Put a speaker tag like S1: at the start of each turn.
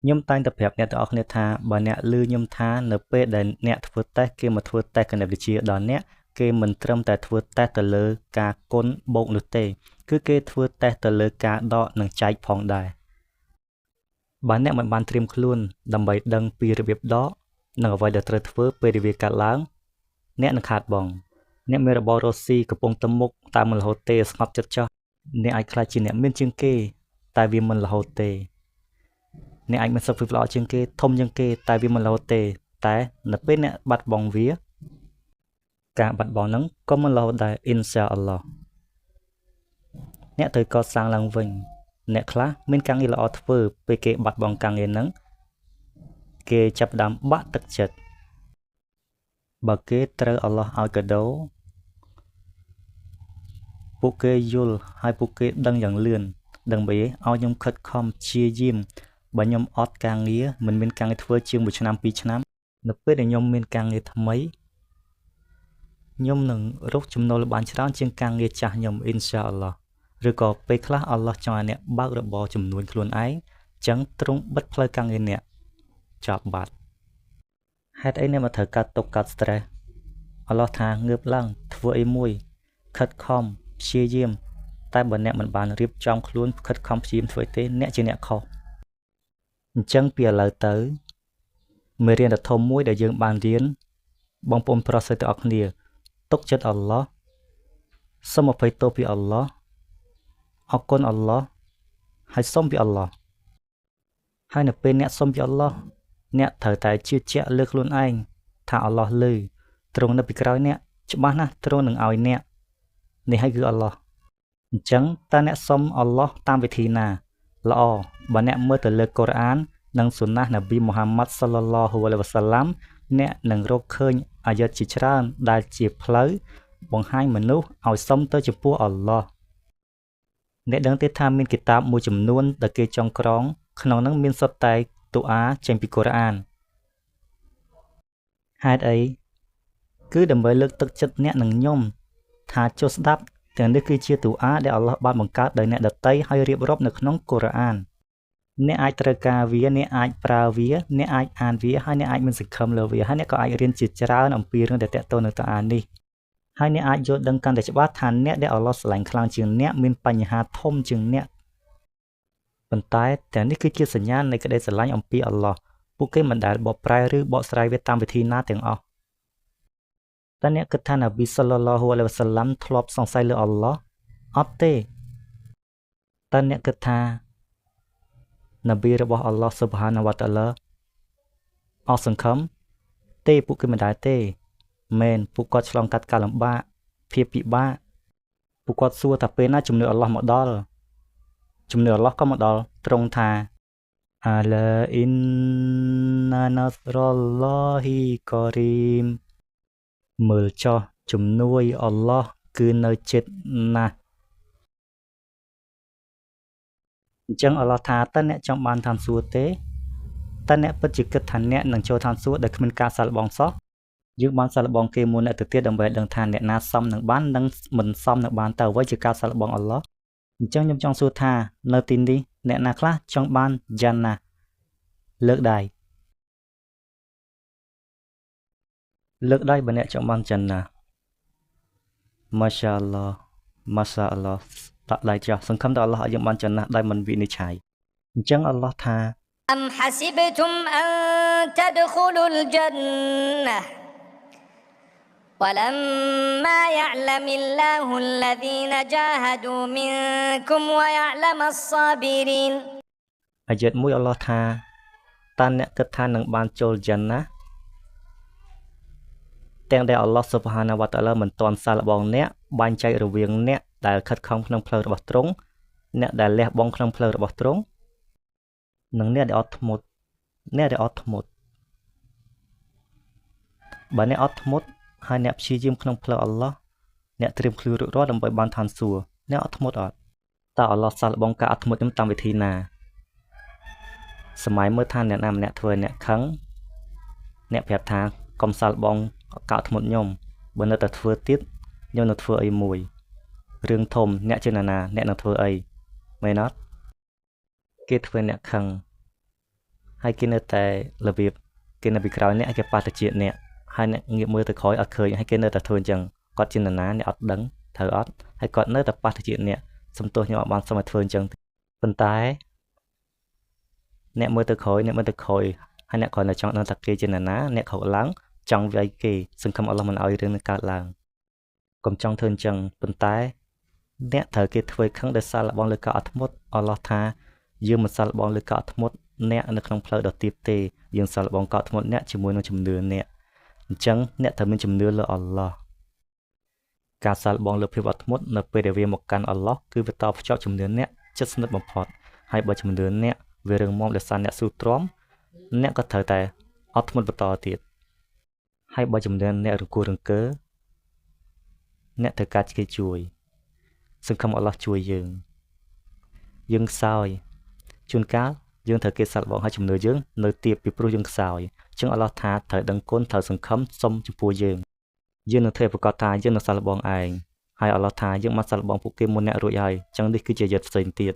S1: ខ្ញុំតែងតែប្រាប់អ្នកទាំងអស់គ្នាថាបើអ្នកឮខ្ញុំថានៅពេលដែលអ្នកធ្វើតេស្តគេមកធ្វើតេស្តគណិតវិទ្យាដល់អ្នកគេមិនត្រឹមតែធ្វើតេស្តទៅលើការគុណបូកនោះទេគឺគេធ្វើតេស្តទៅលើការដកនិងចែកផងដែរបើអ្នកមិនបានត្រៀមខ្លួនដើម្បីដឹងពីរបៀបដកនិងអ្វីដែលត្រូវធ្វើពេលដែលវាកើតឡើងអ្នកនឹងខាតបង់អ្នកមានរបររស់ស៊ីកំពុងទៅមុខតែមិនរហូតទេស្ងប់ចិត្តចោះអ្នកអាចក្លាយជាអ្នកមានជាងគេតែវាមិនរហូតទេអ្នកអាចមានសុខភាពល្អជាងគេធំជាងគេតែវាមិនរហូតទេតែនៅពេលអ្នកបាត់បង់វាការបាត់បង់ហ្នឹងក៏មិនរហូតដែរអ៊ីនសាអល់ឡោះអ្នកត្រូវកសាងឡើងវិញអ្នកខ្លះមានការងារល្អធ្វើពេលគេបាត់បង់ការងារហ្នឹងគេចាប់ផ្ដើមបាក់ទឹកចិត្តបើគេត្រូវអល់ឡោះឲ្យកាដូពួកគេយល់ហើយពួកគេដឹងយ៉ាងលឿនដើម្បីឲ្យខ្ញុំខិតខំព្យាយាមបើខ្ញុំអត់ការងារមិនមានការងារធ្វើជាង1ឆ្នាំ2ឆ្នាំនៅពេលដែលខ្ញុំមានការងារថ្មីខ្ញុំនឹងរកចំណូលបានច្រើនជាងការងារចាស់ខ្ញុំអ៊ីនសាអល់ឡោះឬក៏ពេលខ្លះអល់ឡោះចង់ឲ្យអ្នកបើករបរចំនួនខ្លួនឯងចឹងទ្រង់បិទផ្លូវការងារអ្នកចប់បាត់ហេតុអីអ្នកមកត្រូវកាត់ទុកកាត់ stress អល់ឡោះថាងើបឡើងធ្វើអីមួយខិតខំព្យាយាមតែបើអ្នកមិនបានរៀបចំខ្លួនខិតខំព្យាយាមធ្វើអីទេអ្នកជាអ្នកខុសអញ្ចឹងពីឥឡូវទៅមេរៀនដ៏ធំមួយដែលយើងបានរៀនបងប្អូនប្រុសស្រីទាំងអស់គ្នាទុកចិត្តអល់ឡោះសូមអភ័យទោសពីអល់ឡោះអរគុណអល់ឡោះហើយសូមពីអល់ឡោះហើយនៅពេលអ្នកសូមពីអល់ឡោះអ្នកត្រូវតែជឿជាក់លើខ្លួនឯងថាអល់ឡោះឮទ្រង់នៅពីក្រោយអ្នកច្បាស់ណាស់ទ្រង់នឹងឲ្យអ្នកនេះហើយគឺអល់ឡោះអញ្ចឹងតើអ្នកសុំអល់ឡោះតាមវិធីណាល្អបើអ្នកមើលទៅលើកូរ៉ាននិងសុណាះនប៊ីមូហាម៉ាត់សល្លឡោហ៊ូអាឡៃហ៊ីវ៉ាសាឡាំអ្នកនឹងរកឃើញអាយ៉ាតជាច្រើនដែលជាផ្លូវបង្ហាញមនុស្សឲ្យសុំទៅចំពោះអល់ឡោះអ្នកដឹងទេថាមានគីតាបមួយចំនួនដែលគេចងក្រងក្នុងនោះមានសុទ្ធតែទូអាចេញពីកូរ៉ានហេតុអីគឺដើម្បីលើកទឹកចិត្តអ្នកនិងខ្ញុំថាចូលស្ដាប់ទាំងនេះគឺជាទូអាដែលអល់ឡោះបានបង្កើតដោយអ្នកដទៃហើយរៀបរាប់នៅក្នុងកូរ៉ានអ្នកអាចត្រូវការវាអ្នកអាចប្រើវាអ្នកអាចអានវាហើយអ្នកអាចមានសង្ឃឹមលើវាហើយអ្នកក៏អាចរៀនជាច្រើនអំពីរឿងដែលទាក់ទងនឹងទូអានេះហើយអ្នកអាចយល់ដឹងកាន់តែច្បាស់ថាអ្នកដែលអល់ឡោះស្រឡាញ់ខ្លាំងជាងអ្នកមានបញ្ហាធំជាងអ្នកប៉ុន្តែទាំងនេះគឺជាសញ្ញានៃក្តីស្រឡាញ់អំពីអល់ឡោះពួកគេមិនដែលបកប្រែឬបកស្រាយវាតាមវិធីណាទាំងអស់តើអ្នកគិតថានប៊ីសល្លឡោហ៊ូអាឡៃហ៊ីវ៉ាសាឡាំធ្លាប់សង្ស័យលើអល់ឡោះអត់ទេតើអ្នកគិតថានប៊ីរបស់អល់ឡោះស៊ុបហានវតាឡាអស់សង្ឃឹមទេពួកគេមិនដែលទេមែនពួកគាត់ឆ្លងកាត់ការលំបាកភាពពិបាកពួកគាត់សួរថាពេលណាជំនឿអល់ឡោះមកដល់ជំនឿអល់ឡោះក៏មកដល់ត្រង់ថាអាឡាអ៊ីនណាណាសរ៉លឡោហ៊ីកូរីមមើលចោះជំនួយអល់ឡោះគឺនៅជិតណាស់អញ្ចឹងអល់ឡោះថាតើអ្នកចង់បានឋានសួគ៌ទេតើអ្នកពិតជាគិតថាអ្នកនឹងចូលឋានសួគ៌ដោយគ្មានការសាកល្បងសោះយើងបានសាកល្បងគេមួយអ្នកទៅទៀតដើម្បីដឹងថាអ្នកណាសមនឹងបាននិងមិនសមនឹងបានតើអ្វីជាការសាកល្បងអល់ឡោះអញ្ចឹងខ្ញុំចង់សួរថានៅទីនេះអ្នកណាខ្លះចង់បានយ៉ានណាលើកដៃលើកដៃបើអ្នកចង់បានយ៉ានណាម៉ាសាអល់ឡោះម៉ាសាអល់ឡោះដាក់ដៃចុះសង្ឃឹមថាអល់ឡោះឲ្យយើងបានយ៉ានណាដោយមិនវិនិច្ឆ័យអញ្ចឹងអល់ឡោះថា
S2: أم حسبتم أن تدخلوا الجنة ولما يعلم الله الذين جاهدوا منكم ويعلم الصابرين
S1: អាយ៉ាតមួយអល់ឡោះថាតើអ្នកគិតថានឹងបានចូលយ៉ានណាទាំងដែលអល់ឡោះស៊ុបហានវតាឡាមិនទាន់សាកល្បងអ្នកបែងចែករវាងអ្នកដែលខិតខំក្នុងផ្លូវរបស់ទ្រង់អ្នកដែលលះបង់ក្នុងផ្លូវរបស់ទ្រង់និងអ្នកដែលអត់ធ្មត់អ្នកដែលអត់ធ្មត់បើអ្នកអត់ធ្មត់ហើយអ្នកព្យាយាមក្នុងផ្លូវអល់ឡោះអ្នកត្រៀមខ្លួនរួចរាល់ដើម្បីបានឋានសួគ៌អ្នកអត់ធ្មត់អត់តើអល់ឡោះសាកល្បងការអត់ធ្មត់ខ្ញុំតាមវិធីណាសម័យមើលថាអ្នកណាម្នាក់ធ្វើអ្នកខឹងអ្នកប្រាប់ថាកុំសាកល្បងការអត់ធ្មត់ខ្ញុំបើនៅតែធ្វើទៀតខ្ញុំនឹងធ្វើអីមួយរឿងធំអ្នកជាណាអ្នកនឹងធ្វើអីមែនអត់គេធ្វើអ្នកខឹង ហើយគេនៅតែរបៀបគេនៅពីក្រោយអ្នកគេប៉ះតិចអ្នកហើយអ្នកងាកមើលទៅក្រោយអត់ឃើញហើយគេនៅតែធ្វើអញ្ចឹងគាត់ជានរណាអ្នកអត់ដឹងត្រូវអត់ហើយគាត់នៅតែប៉ះតិចអ្នកសំទោសខ្ញុំអត់បានសុំឲ្យធ្វើអញ្ចឹងប៉ុន្តែអ្នកមើលទៅក្រោយអ្នកមើលទៅក្រោយហើយអ្នកគ្រាន់តែចង់ដឹងថាគេជានរណាអ្នកក្រោកឡើងចង់វាយគេសង្ឃឹមអល់ឡោះមិនឲ្យរឿងនឹងកើតឡើងកុំចង់ធ្វើអញ្ចឹងប៉ុន្តែអ្នកត្រូវគេធ្វើខឹងដោយសារលបងលើការអត់ធ្មត់អល់ឡោះថាយើងមិនសាឡបងលើការអត់ធ្មត់អ្នកនៅក្នុងផ្លូវដ៏ទាបទេយើងសាឡបងកអត់ធ្មត់អ្នកជាមួយនឹងជំនឿអ្នកអញ្ចឹងអ្នកត្រូវមានជំនឿលើអល់ឡោះការសាឡបងលើភាពអត់ធ្មត់នៅពេលដែលវាមកកាន់អល់ឡោះគឺវាតភ្ជាប់ជំនឿអ្នកជិតស្និទ្ធបំផុតហើយបើជំនឿអ្នកវារឹងមាំដោយសារអ្នកស៊ូទ្រាំអ្នកក៏ត្រូវតែអត់ធ្មត់បន្តទៀតហើយបើជំនឿអ្នករង្គោះរង្គើអ្នកត្រូវការគេជួយសង្ឃឹមអល់ឡោះជួយយើងយើងខ្សោយជួនកាលយើងត្រូវគេសាក់លបងឲ្យជំនឿយើងនៅទាបពីព្រោះយើងខ្សោយអញ្ចឹងអល់ឡោះថាត្រូវដឹងគុណត្រូវសង្ឃឹមសុំចំពោះយើងយើងនឹងធ្វើប្រកាសថាយើងនឹងសាក់លបងឯងហើយអល់ឡោះថាយើងបានសាក់លបងពួកគេមុនអ្នករួចហើយអញ្ចឹងនេះគឺជាយិត្តផ្សេងទៀត